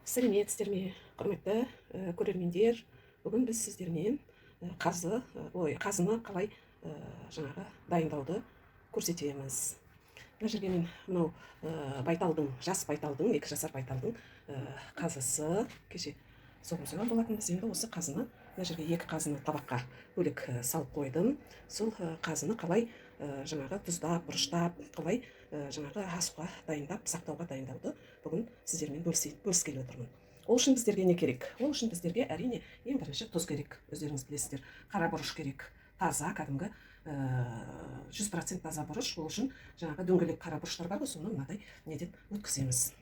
Сәлеметсіздер ме, құрметті көрермендер! Бүгін біз сіздермен қазыны қалай жаңағы дайындауды көрсетеміз. Мына жерге мен мынау байталдың, жас байталдың, 2 жасар байталдың қазысы кеше соғым сойған болатынбыз. Енді осы қазыны мына жерге 2 қазыны табаққа бөлек салып қойдым. Сол қазыны қалай жаңағы тұздап, бұрыштап, қалай жаңағы асуға дайындап, сақтауға дайындауды бүгін сіздермен бөліскелі отырмын. Ол үшін біздерге не керек? Ол үшін біздерге әрине ең бірінші тұз керек. Өздеріңіз білесіздер, қара бұрыш керек. Таза, кәдімгі 100% таза бұрыш. Ол үшін жаңағы дөңгелек қара бұрыштар бар ғой, соны мынадай неден өткіземіз.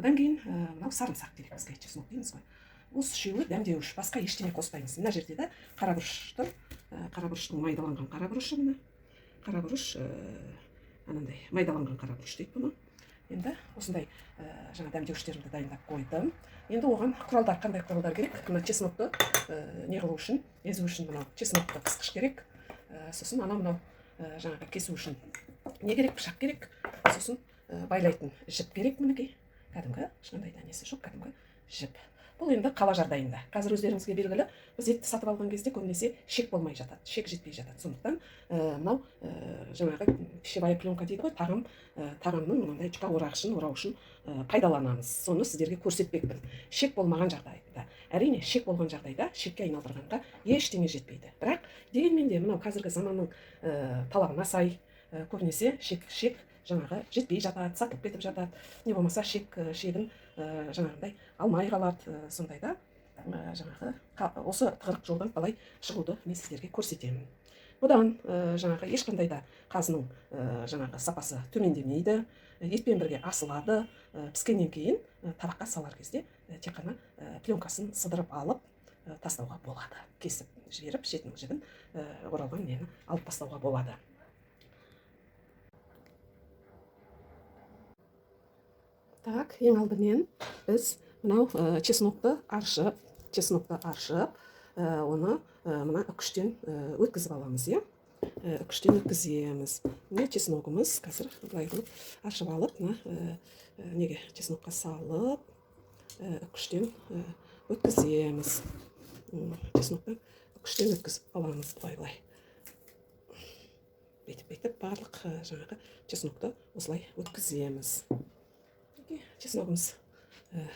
Одан кейін мынау сарымсақ керек бізге, чеснок дейміз ғой. Осы үшеуі дәмдеуіш, басқа ештеңе қоспаймыз. Мына жерде де қара бұрыш тұр. Қара бұрыштың майдаланған қара бұрышы мына. Қара бұрыш, анандай майдаланған қара бұрыш дейді бұны. Енді осындай жаңа дәмдеуіштерімді дайындап қойдым. Енді оған құралдар, қандай құралдар керек? Мына чеснокты не қылу үшін, езу үшін мынау чеснокты қысқыш керек. Сосын анау мынау жаңағы кесу үшін не керек? Пышақ керек. Сосын байлайтын жіп керек мінекей. Кәдімгі, ешқандай да несі жоқ, кәдімгі жіп. Бұл енді қала жағдайында. Қазір өздеріңізге белгілі, біз етті сатып алған кезде көбінесе шек болмай жатады, шек жетпей жатады. Сондықтан мынау жаңағы пищевая пленка дейді ғой, тағамның мынандай жұқа орағышын орау үшін пайдаланамыз. Соны сіздерге көрсетпекпін. Шек болмаған жағдайда, әрине шек болған жағдайда шекке айналдырғанға ештеңе жетпейді. Бірақ дегенмен де мынау қазіргі заманның талабына сай көбінесе шек жаңағы жетпей жатады, сатылып кетіп жатады. Не болмаса шегін жаңағындай алмай қалады, сондайда жаңағы осы тығырық жолдан қалай шығуды мен сіздерге көрсетемін. Бұдан жаңағы ешқандай да қазының жаңағы сапасы төмендемейді, етпен бірге асылады. Піскеннен кейін табаққа салар кезде тек қана пленкасын сыдырып алып тастауға болады. Кесіп жіберіп, шетінің жібін оралған нені алып тастауға болады. Так, ең алдымен біз мынау чеснокты аршып, оны мына үкіштен өткізіп аламыз, иә? Үкіштен өткіземіз. Міне чесногымыз қазір былай қылып аршып алып, мына неге чеснокқа салып, үкіштен өткіземіз. Чесноктан үкіштен өткізіп аламыз былай-былай. Бүйтіп-бүйтіп барлық жаңағы чеснокты осылай өткіземіз. Чесногымыз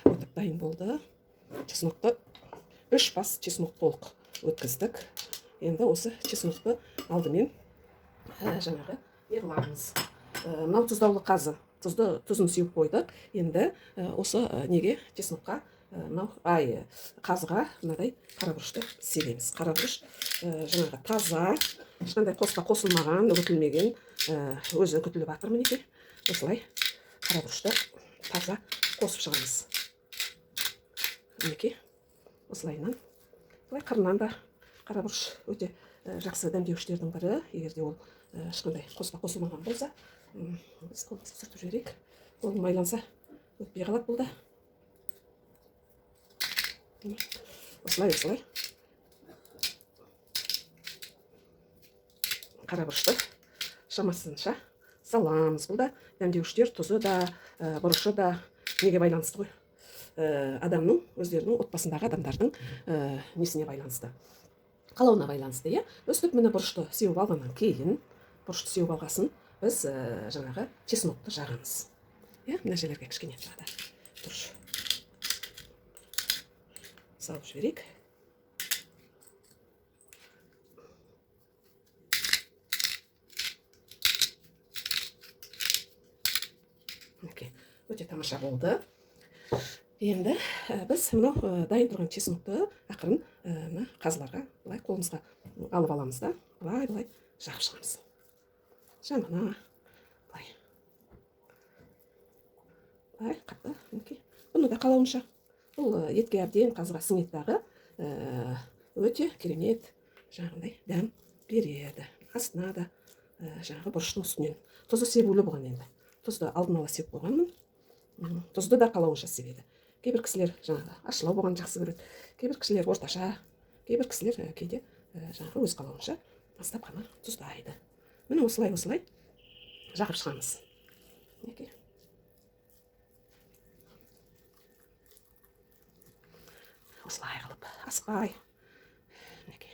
өтіп дайын болды. Чеснокты 3 бас чеснок толық өткіздік. Енді осы чеснокты алдымен жаңағы не қыламыз? Мынау тұздаулы қазы. Тұзын сеуіп қойдық. Енді осы неге чеснокқа, мынау, ай, қазыға мынадай қара бұрышты себеміз. Қара бұрыш жаңағы таза, ешқандай қоспа қосылмаған, үгітілмеген, өзі үгітіліп жатыр мінекей. Осылай қара бұрышты таза қосып шығамыз. Мінекей, осылайынан. Былай қырынан да қара бұрыш өте жақсы дәмдеуіштердің бірі. Егер де ол ешқандай қоспа қосылмаған болса, біз қолымызды сүртіп жіберейік. Қол майланса өтпей қалады бұл да. Осылай, осылай. Қара бұрышты шамасынша саламыз. Бұл да дәмдеуіштер, тұзы да, бұрышы да неге байланысты ғой? Адамның, өздерінің отбасындағы адамдардың несіне байланысты? Қалауына байланысты, иә? Өстіп міне бұрышты сеуіп алғаннан кейін, бұрышты сеуіп алғасын біз жаңағы чеснокты жағамыз. Иә, мына жерлерге кішкене тағы да бұрыш салып жіберейік. Мінекей, өте тамаша болды. Енді біз мынау дайын тұрған чеснокты ақырын мына қазыларға былай қолымызға алып аламыз да, былай-былай жағып шығамыз. Жанына былай. Былай қатты, мінекей. Бұны да қалауынша. Бұл етке әбден қазыға сіңеді дағы, өте керемет жаңағындай дәм береді. Астына да жаңағы бұрыштың үстінен. Тұзы себулі болған енді. Тұзды алдын ала сеуіп қойғанмын. Тұзды да қалауынша себеді. Кейбір кісілер жаңағы ащылау болған жақсы көреді. Кейбір кісілер орташа, кейбір кісілер кейде жаңағы өз қалауынша аздап қана тұздайды. Міне осылай, осылай жағып шығамыз. Мінекей. Осылай қылып, асықпай. Мінекей.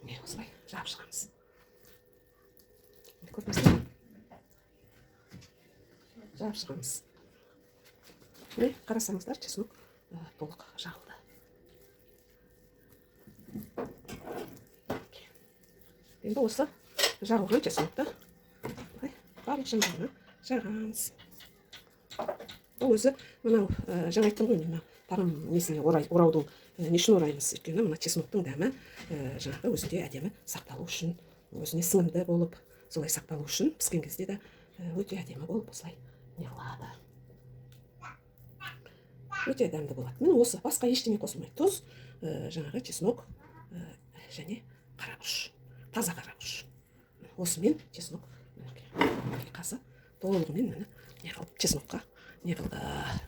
Міне, осылай жауып шығамыз. Көрдіңіздер ме? Жауып шығамыз. Міне, қарасаңыздар, чеснок толық жағылды. Енді осы жағылған чеснокты былай барлық жан-жағына жағамыз. Бұл өзі мынау, жаңа айттым ғой, мына тағам несіне ораудың, не үшін ораймыз? Өйткені мына чесноктың дәмі, жаңағы өзінде әдемі сақталу үшін, өзіне сіңімді болып, солай сақталу үшін піскен кезде де, өте әдемі болып осылай не қылады. Өте дәмді болады. Міне осы, басқа ештеңе қосылмайды. Тұз, жаңағы чеснок, және қара бұрыш, таза қара бұрыш. Осымен чеснок, мінекей, қазы толығымен міне не қылып, чеснокқа не қылды,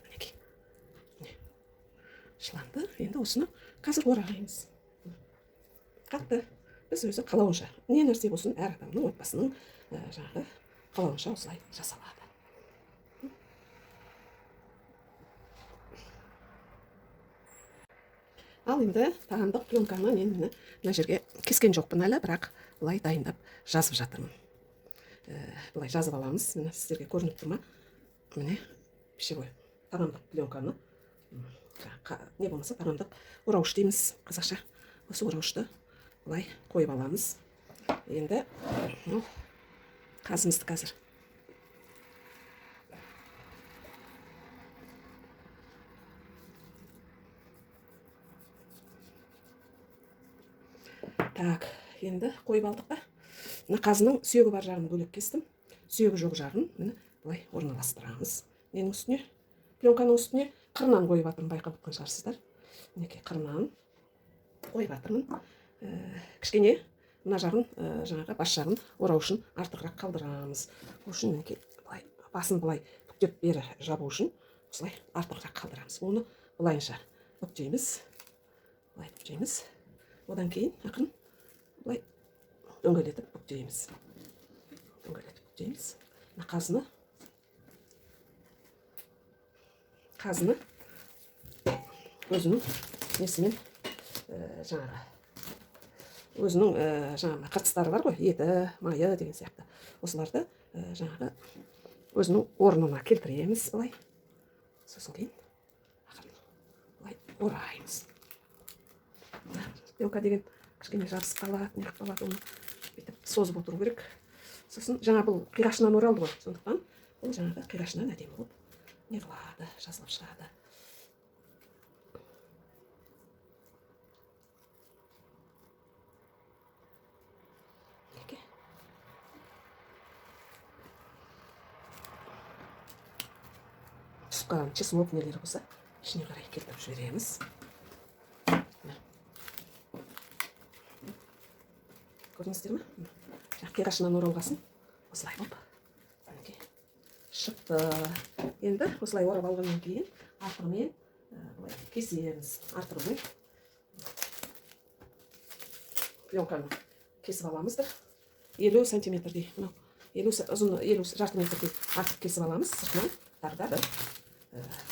мінекей. Міне. Шыланды. Енді осыны қазір ораймыз. Қатты. Біз өзі қалауынша, не нәрсе болсын, әр адамның отбасының, жаңағы қалауынша осылай жасалады. Ал енді тағамдық пленканы мен міне мына жерге кескен жоқпын әлі, бірақ былай дайындап жазып жатырмын. Былай жазып аламыз. Міне сіздерге көрініп тұр ма? Міне пищевой тағамдық пленканы, не болмаса тағамдық орауыш дейміз қазақша. Осы орауышты былай қойып аламыз. Енді қазымызды қазір. Так, енді қойып алдық па? Мына қазының сүйегі бар жағын бөлек кестім. Сүйегі жоқ жағын міне былай орналастырамыз. Ненің үстіне? Пленканың үстіне қырынан қойып жатырмын, байқап отқан шығарсыздар. Мінекей қырынан қойып жатырмын. Кішкене мына жағын, жаңағы бас жағын орау үшін артығырақ қалдырамыз. Ол үшін мінекей былай басын былай бүктеп бері жабу үшін осылай артығырақ қалдырамыз. Оны былайынша бүктейміз. Былай бүктейміз. Одан кейін ақырын былай дөңгелетіп бүктейміз. Дөңгелетіп бүктейміз. Мына қазыны өзінің несімен, жаңағы өзінің, жаңағы қыртыстары бар ғой, еті, майы деген сияқты. Осыларды, жаңағы өзінің орнына келтіреміз былай. Сосын кейін ақырын былай ораймыз. Пленка деген кішкене жабысып қалады, неғып қалады, оны бүйтіп созып отыру керек. Сосын жаңа бұл қиғашынан оралды ғой, сондықтан бұл жаңағы қиғашынан әдемі болып не қылады, жазылып шығады. Мінекей. Түсіп қалған чеснок нелері болса, ішіне қарай келтіріп жібереміз. Көрдіңіздер ме? Жаңа қиғашынан оралғасын осылай болып мінекей шықты. Енді осылай орап алғаннан кейін артығымен, былай кесеміз. Артығымен пленканы кесіп аламыз бір 50 сантиметрдей, мынау елу ұзыны елу жарты метрдей артық кесіп аламыз. Сыртынан тағы да бір,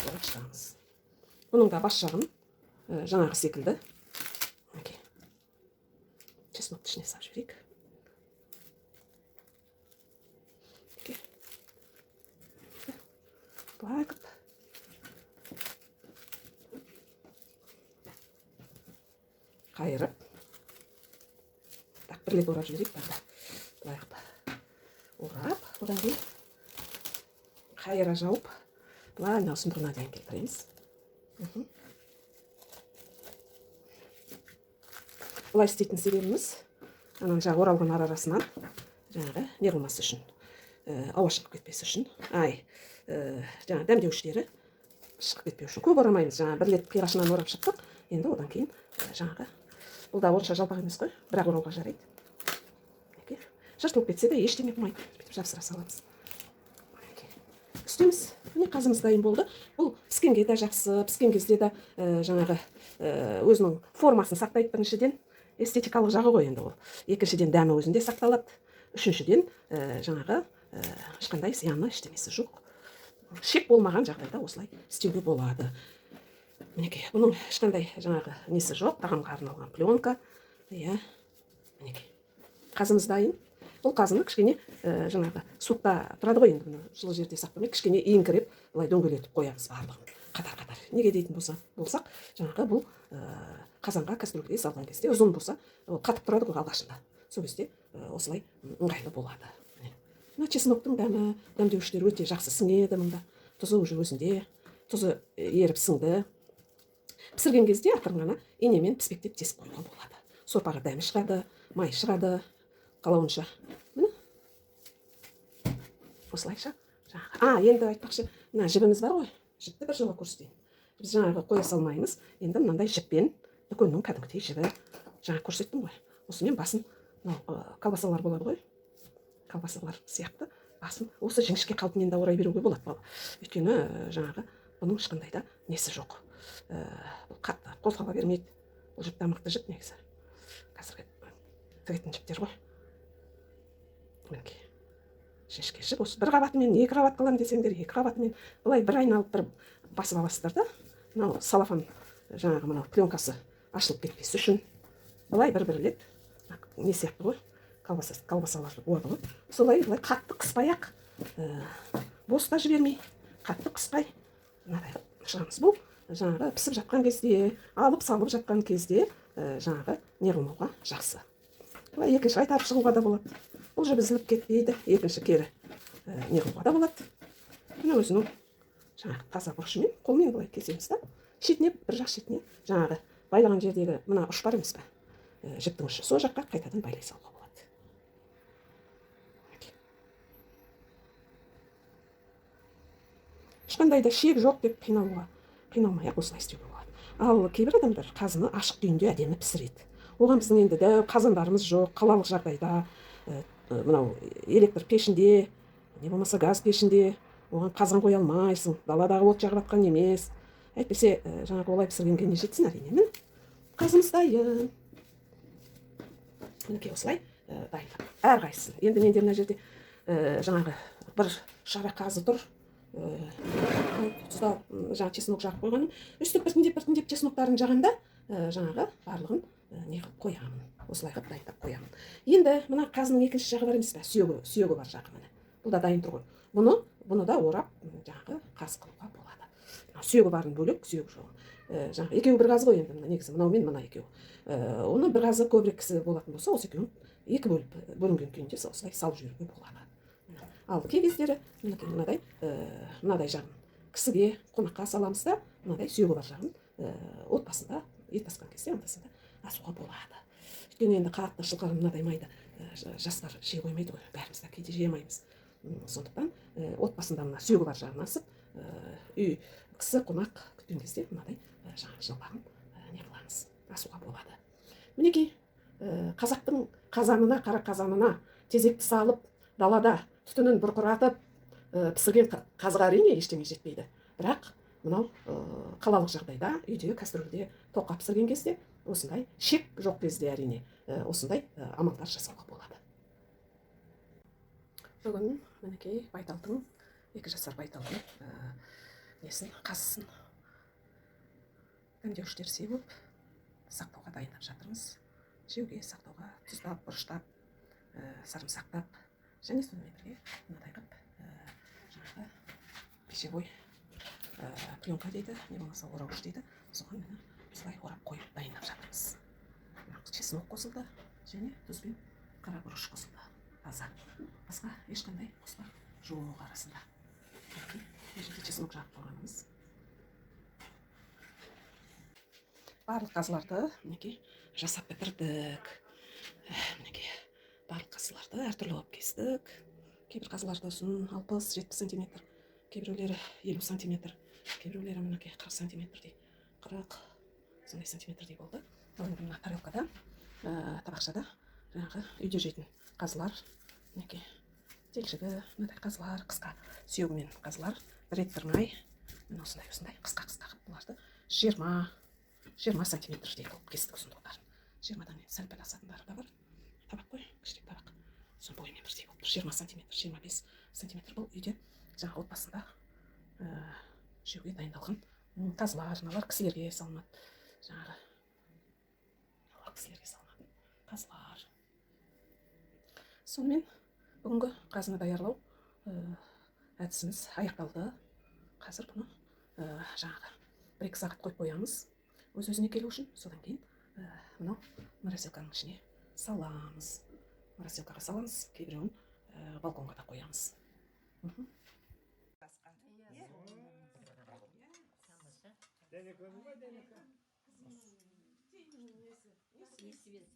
орап шығамыз. Бұның да бас жағын, жаңағы секілді. Мінекей. Чеснокты ішіне салып жіберейік. Мінекей. Былай қылып. Қайырып. Так, бір рет орап жіберейік тағы да. Былай қылып орап, одан кейін қайыра жауып, былай мына ұзындығына дейін келтіреміз. Былай істейтін себебіміз, ананың жаңағы оралған ар арасынан жаңағы не қылмас үшін, ауа шығып кетпес үшін, жаңағы дәмдеуіштері шығып кетпеу үшін. Көп орамаймыз, жаңа бір рет қиғашынан орап шықтық, енді одан кейін, жаңағы бұл да онша жалпақ емес қой, бірақ орауға жарайды. Мінекей. Жыртылып кетсе де ештеңе болмайды, бүйтіп жапсыра саламыз. Мінекей. Үстеміз. Міне қазымыз дайын болды. Бұл піскенге де жақсы, піскен кезде де, жаңағы, өзінің формасын сақтайды біріншіден. Эстетикалық жағы ғой енді ол. Екіншіден дәмі өзінде сақталады. Үшіншіден, жаңағы ешқандай зияны ештемесі жоқ. Шек болмаған жағдайда осылай істеуге болады. Мінекей, бұның ешқандай жаңағы несі жоқ, тағамға арналған пленка. Иә, мінекей. Қазымыз дайын. Бұл қазыны кішкене жаңағы суықта тұрады ғой енді, бұны жылы жерде сақтамай, кішкене иіңкіреп былай дөңгелетіп қоямыз барлығын қатар-қатар. Неге дейтін болсақ, жаңағы бұл қазанға, кастрюльге салған кезде ұзын болса, ол қатып тұрады ғой алғашында. Сол кезде осылай ыңғайлы болады. Мына чесноктың дәмі, дәмдеуіштер өте жақсы сіңеді мұнда. Тұзы уже өзінде, тұзы еріп сіңді. Пісірген кезде ақырын ғана инемен піспектеп тесіп қоюға болады. Сорпаға дәмі шығады, май шығады, қалауынша. Міне. Осылайша. Жаңағы. Енді айтпақшы, мына жібіміз бар ғой. Жіпті бір жола көрсетейін. Біз жаңағы қоя салмаймыз. Енді мынандай жіппен, дүкеннің кәдімгідей жібі, жаңа көрсеттім ғой. Осымен басын, мынау колбасалар болады ғой. Колбасалар сияқты басын осы жіңішке қалпымен де орай беруге болады. Өйткені жаңағы бұның ешқандай да несі жоқ. Бұл қатты қозғала бермейді. Бұл жіп те мықты жіп негізі. Қазіргі тігетін жіптер ғой. Мінекей. Жіңішке жіп осы бір қабатымен, екі қабат қыламын десеңдер, екі қабатымен былай бір айналып бір басып аласыздар да. Мынау салафан жаңағы мынау пленкасы ашылып кетпес үшін былай бір рет не сияқты ғой, колбасалар болады ғой. Солай былай қатты қыспай ақ, бос та жібермей, қатты қыспай мынадай шығамыз. Бұл жаңағы пісіп жатқан кезде, алып салып жатқан кезде жаңағы не қылмауға жақсы. Былай екінші қайтарып шығуға да болады. Бұл жіп үзіліп кетпейді, екінші кері не қылуға да болады. Мына өзінің жаңағы таза бұрышымен қолмен былай кесеміз да. Шетіне, бір жақ шетіне жаңағы байлаған жердегі мына ұш бар емес пе? Жіптің ұшы. Сол жаққа қайтадан байлай салуға болады. Ешқандай да шек жоқ деп қиналмай ақ осылай істеуге болады. Ал кейбір адамдар қазыны ашық күйінде әдемі пісіреді. Оған біздің енді дәу қазандарымыз жоқ, қалалық жағдайда мынау электр пешінде, не болмаса газ пешінде оған қазан қоя алмайсың, даладағы от жағып жатқан емес. Әйтпесе жаңағы олай пісіргенге не жетсін әрине. Міне қазымыз дайын. Мінекей осылай дайындап әрқайсысын. Енді менде мына жерде жаңағы бір шара қазы тұр. Тұздап жаңағы чеснок жағып қойғаным. Өстіп біртіндеп чесноктарын жағанда жаңағы барлығын не қылып қоямын. Осылай қылып дайындап қоямын. Енді мына қазының екінші жағы бар емес пе? Сүйегі бар жағы міне. Бұл да дайын тұр ғой. Бұны да орап жаңағы қазы қылуға болады. Сүйегі барын бөлек, сүйегі жоқ. Жаңағы екеуі бір қазы ғой енді мына негізі, мынау мен мына екеуі. Оны бір қазы көбірек кісі болатын болса, осы екеуін екі бөліп бөлінген күйінде осылай салып жіберуге болады. Ал кей кездері мінекей мынадай жағын кісіге қонаққа саламыз да, мынадай сүйегі бар жағын отбасында ет асқан кезде анда-санда асуға болады. Өйткені енді қатты шылқаған мынадай майды жастар жей қоймайды ғой, бәріміз де кейде жей алмаймыз. Сондықтан отбасында мына сүйегі бар жағын асып, үй кісі қонақ күткен кезде мынадай жаңағы жалпағын не қыламыз, асуға болады. Мінекей қазақтың қазанына, қара қазанына тезекті салып, далада түтінін бұрқыратып пісірген қазыға әрине ештеңе жетпейді. Бірақ мынау қалалық жағдайда үйде кастрюльде тоқа пісірген кезде осындай шек жоқ кезде әрине осындай амалдар жасауға болады. Бүгін мінекей байталдың, 2 жасар байталдың несін, қазысын дәмдеуіштер себіп сақтауға дайындап жатырмыз. Жеуге, сақтауға тұздап, бұрыштап, сарымсақтап және сонымен бірге мынадай қылып жаңағы пищевой пленка дейді, не болмаса орауыш дейді, соған міне осылай орап қойып дайындап жатырмыз. Чеснок қосылды және тұз бен қара бұрыш қосылды. Таза. Басқа ешқандай қоспа жоқ арасында. Мына жерде чеснок жағып қойғанымыз. Барлық қазыларды мінекей жасап бітірдік. Мінекей барлық қазыларды әртүрлі қылып кестік. Кейбір қазыларды ұзын 60-70 сантиметр, кейбіреулері 50 сантиметр, кейбіреулері мінекей 40 сантиметрдей, 40 сондай сантиметрдей болды. Ал енді мына тарелкада, табақшада жаңағы үйде жейтін қазылар, мінекей телшігі, мынадай қазылар, қысқа сүйегімен қазылар, бір рет бір май, міне осындай осындай қысқа қысқа қылып бұларды 20 сантиметрдей қылып кестік ұзындықтарын. 20-дан сәл пәл асатындары да бар. Табақ қой, кішірек табақ. Сол бойымен бірдей болып тұр, 20 сантиметр, 25 сантиметр. Бұл үйде, жаңағы отбасында жеуге дайындалған қазылар. Мыналар кісілерге салынады, жаңағы мыналар кісілерге салынатын қазылар. Сонымен, бүгінгі қазыны даярлау әдісіміз аяқталды. Қазір бұны жаңағы 1-2 сағат қойып қоямыз өз өзіне келу үшін. Содан кейін мынау морозилканың ішіне саламыз, морозилкаға саламыз, кейбіреуін балконға да қоямыз. Тамаша. Дәнекөні ма, дәнекі? Несібесі.